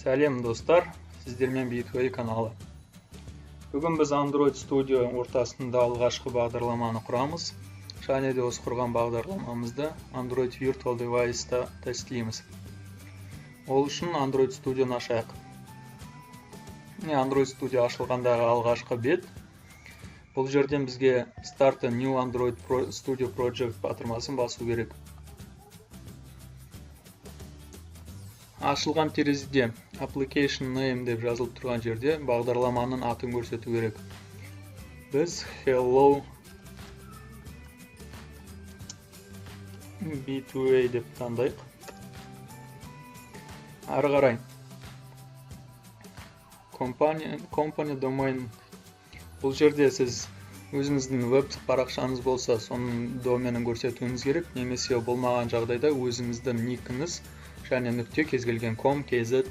Сәлем достар, сіздермен B2A каналы. Бүгін біз Android Studio ортасында алғашқы бағдарламаны құрамыз. Және де осы құрған бағдарламамызды Android Virtual Device-та тестлейміз. Ол үшін Android Studio-ны ашайық. Міне, Android Studio ашылғандағы алғашқы бет. Бұл жерден бізге Start a New Android Studio Project батырмасын басу керек. Ашылған терезеде Application Name деп жазылып тұрған жерде бағдарламаның атын көрсету керек. Біз Hello B2A деп таңдайық. Ары қарай Company Domain. Бұл жерде сіз өзіңіздің веб парақшаңыз болса, соның доменін көрсетуіңіз керек, немесе болмаған жағдайда өзіңіздің никіңіз және нүкте кез келген com, kz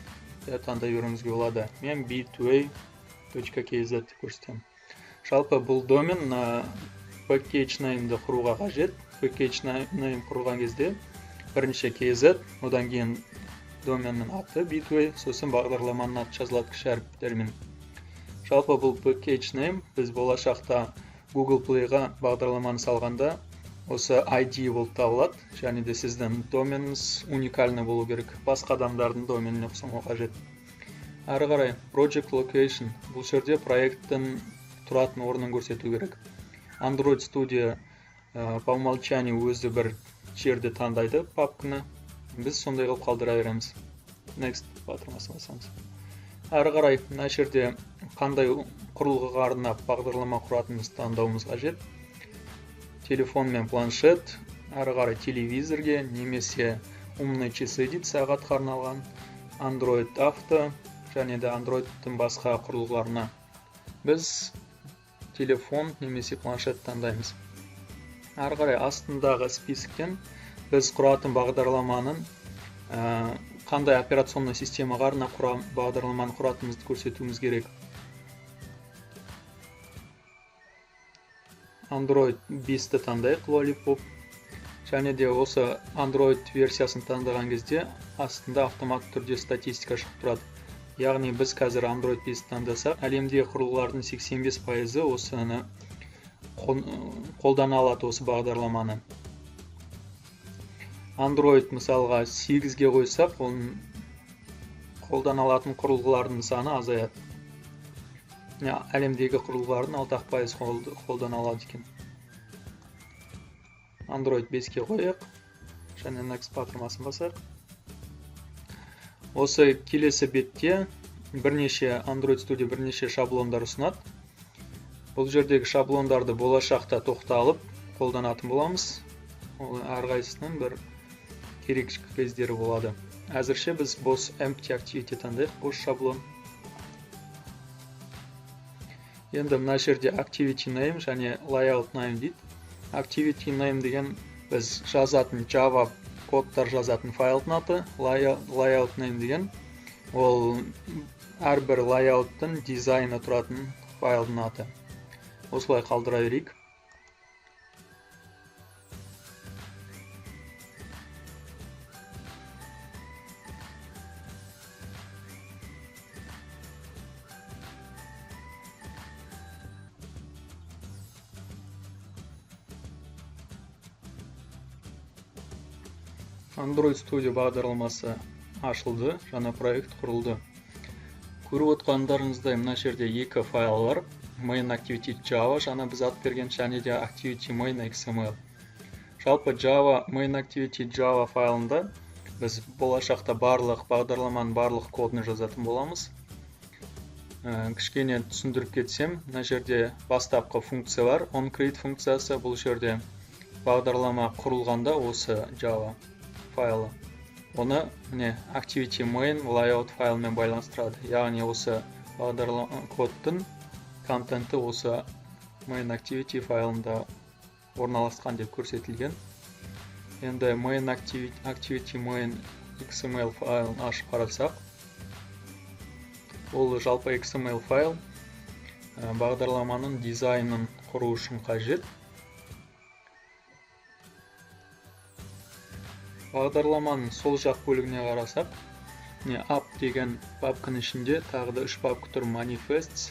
таңдай беруіңізге болады. Мен b2a.kz деп көрсетемін. Жалпы бұл домен package name-ді құруға қажет. Package name құрған кезде бірінші kz, одан кейін доменнің аты b2a, сосын бағдарламаның аты жазылады кіші әріптермен. Жалпы бұл package name біз болашақта Google Play-ға бағдарламаны салғанда осы ID болып табылады, және де сіздің доменіңіз уникальный болу керек, басқа адамдардың доменіне ұқсамау қажет. Ары қарай Project Location, бұл жерде проекттің тұратын орнын көрсету керек. Android Studio по умолчанию өзі бір жерде таңдайды папканы, біз сондай қылып қалдыра береміз. Next батырмасын басамыз. Ары қарай мына жерде қандай құрылғыға арнап бағдарлама құратынымызды таңдауымыз қажет. Телефон мен планшет, ары қарай телевизорге немесе умный часы дейді, сағатқа арналған, Android Auto және де Androidтың басқа құрылғыларына. Біз телефон немесе планшет таңдаймыз. Ары қарай астындағы списоктен біз құратын бағдарламаның қандай операционный системаға арнап бағдарламаны құратынымызды көрсетуіміз керек. Android 5-ті таңдайық, Lollipop. Және де осы Android версиясын таңдаған кезде астында автоматты түрде статистика шығып тұрады. Яғни біз қазір Android 5-ті таңдасақ, әлемдегі құрылғылардың 85% осыны қолдана алады, осы бағдарламаны. Android мысалға 8-ге қойсақ, оның қолдана алатын құрылғылардың саны азаяды. Әлемдегі құрылғылардың 6% қолдана алады екен. Android 5-ке қояйық және Next батырмасын басайық. Осы келесі бетте бірнеше Android Studio бірнеше шаблондар ұсынады. Бұл жердегі шаблондарды болашақта тоқталып қолданатын боламыз. Ол әрқайсысының бір керек кездері болады. Әзірше біз бос empty activity таңдайық, бос шаблон. Енді мына жерде activity name және layout name дейді. Activity name деген біз жазатын Java кодтар жазатын файлдың аты. Layout name деген ол әрбір layout-тың дизайны тұратын файлдың аты. Осылай қалдыра берейік. Android Studio бағдарламасы ашылды, жаңа проект құрылды. Көріп отқандарыңыздай мына жерде екі файл бар. Main Activity Java, жаңа біз ат берген, және де Activity Main XML. Жалпы Java Main Activity Java файлында біз болашақта барлық бағдарламаның барлық кодын жазатын боламыз. Кішкене түсіндіріп кетсем, мына жерде бастапқы функция бар, onCreate функциясы. Бұл жерде бағдарлама құрылғанда осы Java файлы оны міне Activity Main Layout файлымен байланыстырады. Яғни осы бағдарлама кодтың контенті осы Main Activity файлында орналасқан деп көрсетілген. Енді Main Activity Main XML файлын ашып қарасақ, ол жалпы XML файл бағдарламаның дизайнын құру үшін қажет. Бағдарламаның сол жақ бөлігіне қарасақ, Міне, app деген папканың ішінде тағы да үш папка тұр: Manifests,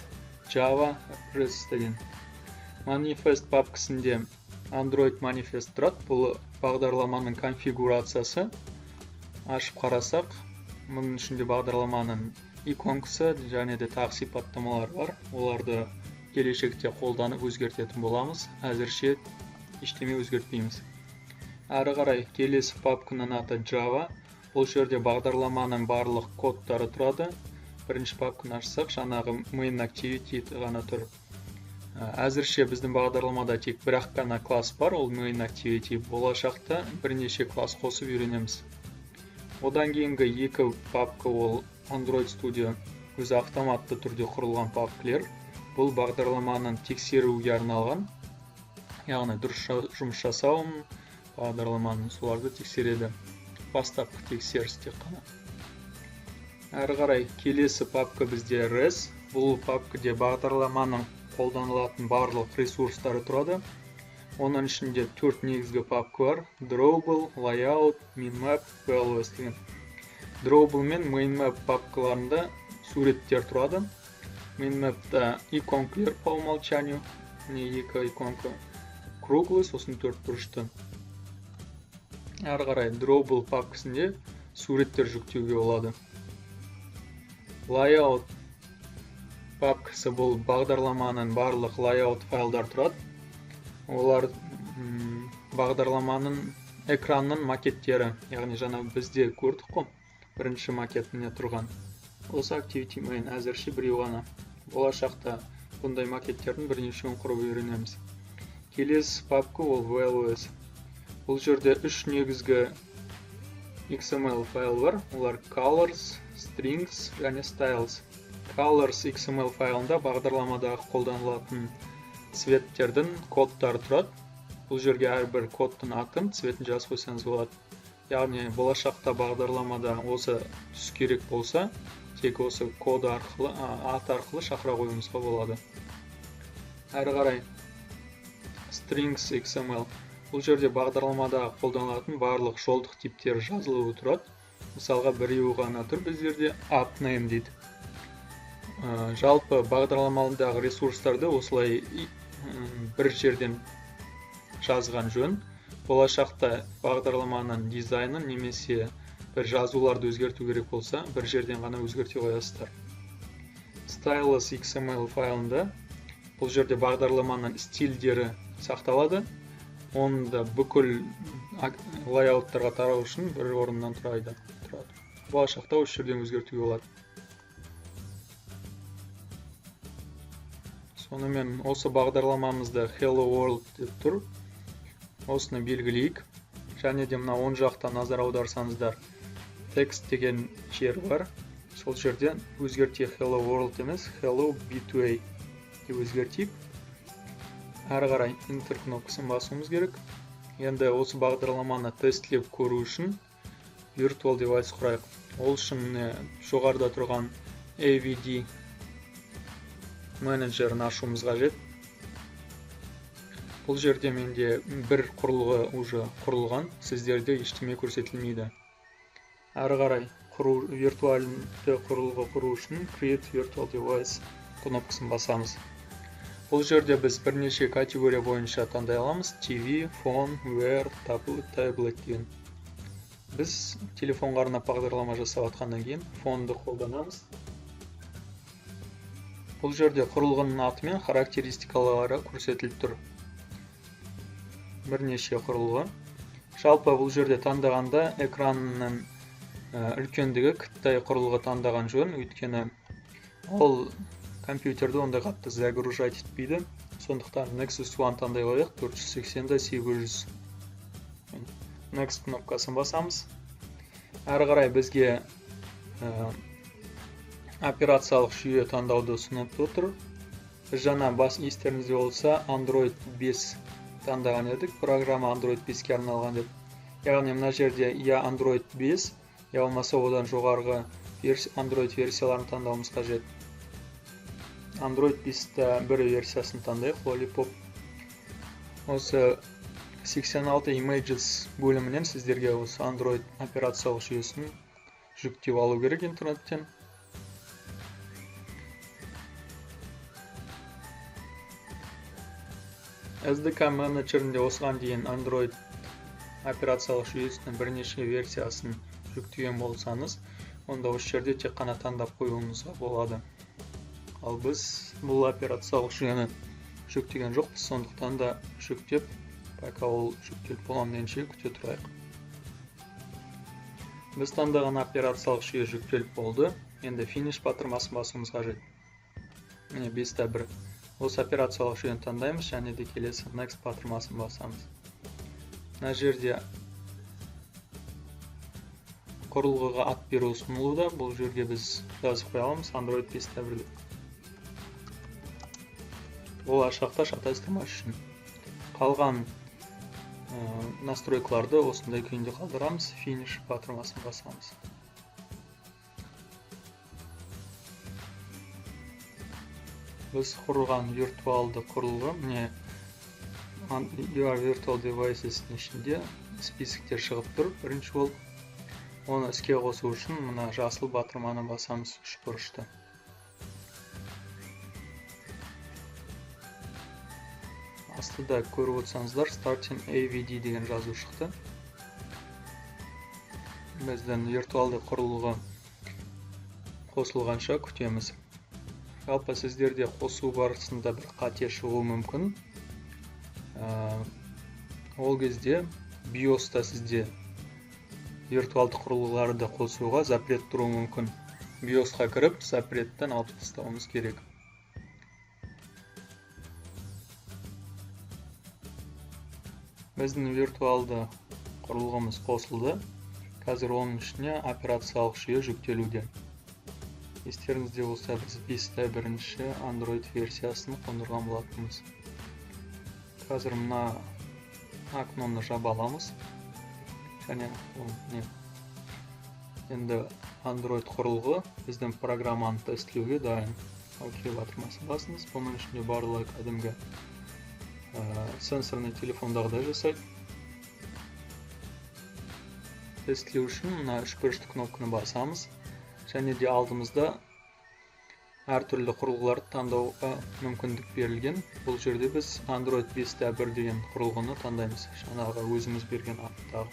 Java, Res деген. Manifest папкасінде Android Manifest тұрады. Бұл бағдарламаның конфигурациясы. Ашып қарасақ, мұның ішінде бағдарламаның иконкасы және де тағы сипаттамалар бар. Оларды келешекте қолданып өзгертетін боламыз. Әзірше ештеме өзгертпейміз. Әрі қарай келесі папканың аты Java. Бұл жерде бағдарламаның барлық кодтары тұрады. Бірінші папканы ашсақ, жаңағы main activity ғана тұр. Әзірше біздің бағдарламада тек бір ақ қана класс бар, ол main activity. Болашақта бірнеше класс қосып үйренеміз. Одан кейінгі екі папка ол Android Studio өзі автоматты түрде құрылған папкалер. Бұл бағдарламаның тексеруге арналған, яғни дұрыс жұмыс жасауын, бағдарламаның соларды тексереді. Бастапқы тексеріс тек қана. Әрі қарай келесі папка бізде Res. Бұл папкаде бағдарламаның қолданылатын барлық ресурстары тұрады. Оның ішінде төрт негізгі папка бар: Drawable, Layout, Minimap, Values деген. Drawable мен Minimap папкаларында суреттер тұрады. Minimap'та иконкалар по умолчанию, міне екі иконка, круглый, сосын төрт бұрышты. Әрі қарай Drawable папкасінде суреттер жүктеуге болады. Layout папкасы бұл бағдарламаның барлық layout файлдар тұрады. Олар бағдарламаның экранның макеттері, яғни жаңа бізде көрдік қой, бірінші макет міне тұрған. Осы Activity Main әзірше біреу ғана. Болашақта бұндай макеттердің бірнешеуін құрып үйренеміз. Келесі папка ол Values. Бұл жерде үш негізгі XML файл бар. Олар Colors, Strings және Styles. Colors XML файлында бағдарламадағы қолданылатын цветтердің кодтары тұрады. Бұл жерге әрбір кодтың атын, цветін жазып қойсаңыз болады. Яғни болашақта бағдарламада осы түс керек болса, тек осы код арқылы, ат арқылы шақыра қоюымызға болады. Әрі қарай Strings XML. Бұл жерде бағдарламада қолданылатын барлық жолдық типтері жазылуы тұрады. Мысалға біреуі ғана тұр біздерде, app name дейді. Жалпы бағдарламадағы ресурстарды осылай бір жерден жазған жөн. Болашақта бағдарламаның дизайнын немесе бір жазуларды өзгерту керек болса, бір жерден ғана өзгерте қоясыздар. Styles XML файлында бұл жерде бағдарламаның стильдері сақталады. Оны да бүкіл лайауттарға тарау үшін бір орыннан тұрады. Болашақта осы жерден өзгертуге болады. Сонымен осы бағдарламамызда Hello World деп тұр. Осыны белгілейік. Және де мына оң жақта назар аударсаңыздар, текст деген жер бар. Сол жерден өзгертейік, Hello World емес, Hello B2A деп өзгертейік. Әрі қарай Enter кнопкасын басуымыз керек. Енді осы бағдарламаны тестлеп көру үшін Virtual Device құрайық. Ол үшін міне жоғарыда тұрған AVD менеджерін ашуымыз қажет. Бұл жерде менде бір құрылғы уже құрылған, сіздерде ештеме көрсетілмейді. Әрі қарай виртуальды құрылғы құру үшін Create Virtual Device кнопкасын басамыз. Бұл жерде біз бірнеше категория бойынша таңдай аламыз: TV, Phone, Wear, Tablet деген. Біз телефонға арнап бағдарлама жасап жатқаннан кейін фонды қолданамыз. Бұл жерде құрылғының аты мен характеристикалары көрсетіліп тұр. Бірнеше құрылғы. Жалпы бұл жерде таңдағанда экранның үлкендігі кіттай құрылғы таңдаған жөн, өйткені ол компьютерді ондай қатты загружать етпейді. Сондықтан Nexus One таңдай қояйық, 480 да 800. Next кнопкасын басамыз. Әрі қарай бізге операциялық жүйе таңдауды ұсынып отыр. Біз жаңа бас естеріңізде болса Android 5 таңдаған едік, программа Android 5-ке арналған деп. Яғни мына жерде я Android 5, я болмаса одан жоғарғы Android версияларын таңдауымыз қажет. Android 5-те бір версиясын таңдайық, Lollipop. Осы 86 Images бөлімінен сіздерге осы Android операциялық жүйесінің жүктеп алу керек интернеттен. SDK менеджерінде осыған дейін Android операциялық жүйесінің бірнеше версиясын жүктеген болсаңыз, онда осы жерде тек қана таңдап қоюыңызға болады. Ал біз бұл операциялық жүйені жүктеген жоқпыз, сондықтан да жүктеп, пока ол жүктеліп боламын дегенше күте тұрайық. Біз таңдаған операциялық жүйе жүктеліп болды. Енді финиш батырмасын басуымыз қажет. Міне 5.1. Осы операциялық жүйені таңдаймыз және де келесі Next батырмасын басамыз. Мына жерде құрылғыға ат беру ұсынылуда. Бұл жерге біз жазып қоя аламыз Android 5.1 деп. Болашақта шатастырмас үшін. Қалған настройкаларды осындай күйінде қалдырамыз. Финиш батырмасын басамыз. Біз құрған виртуалды құрылғы, міне Your Virtual Devices ішінде списоктер шығып тұр. Бірінші болып оны іске қосу үшін мына жасыл батырманы басамыз, үш бұрышты. Астыда көріп отырсаңыздар Starting AVD деген жазу шықты. Біздің виртуалды құрылғы қосылғанша күтеміз. Жалпы сіздерде қосу барысында бір қате шығуы мүмкін. Ол кезде BIOS-та сізде виртуалды құрылғыларды қосуға запрет тұруы мүмкін. BIOS-қа кіріп, запреттен алып тастауымыз керек. Біздің виртуалды құрылғымыз қосылды. Қазір оның ішіне операциялық жүйе жүктелуде. Естеріңізде болса, біз 5.1 Android версиясын қондырған болатынбыз. Қазір мына окноны жаба аламыз. Және енді Android құрылғы біздің программаны тестілеуге дайын. ОК батырмасын басыңыз. Бұның ішінде барлығы кәдімгі сенсорный телефондағыдай жасайды. Тестілеу үшін мына үшбұрышты кнопканы басамыз. Және де алдымызда әртүрлі құрылғыларды таңдауға мүмкіндік берілген. Бұл жерде біз Android 5.1 деген құрылғыны таңдаймыз. Жаңағы өзіміз берген аттағы.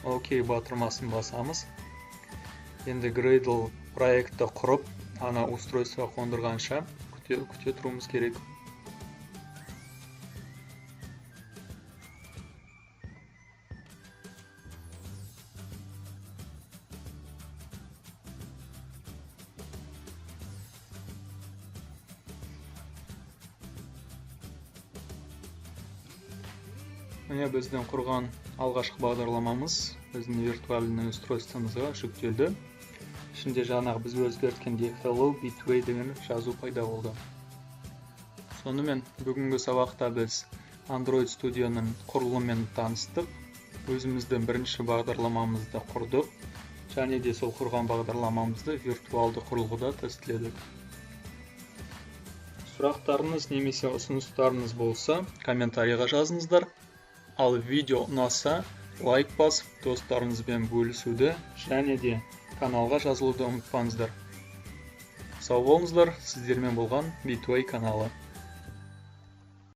ОК батырмасын басамыз. Енді Gradle проекті құрып, ана устройство қондырғанша күте тұруымыз керек. Міне біздің құрған алғашқы бағдарламамыз біздің виртуальный устройствомызға жүктелді. Ішінде жаңағы біз өзгерткенде Hello Bitway деген жазу пайда болды. Сонымен бүгінгі сабақта біз Android Studio'ның құрылымымен таныстық. Өзіміздің бірінші бағдарламамызды құрдық. Және де сол құрған бағдарламамызды виртуалды құрылғыда тестіледік. Сұрақтарыңыз немесе ұсыныстарыңыз болса, комментарийға жазыңыздар. Ал видео ұнаса, лайк басып, достарыңызбен бөлісуді және де каналға жазылуды ұмытпаңыздар. Сау болыңыздар, сіздермен болған Bitway каналы.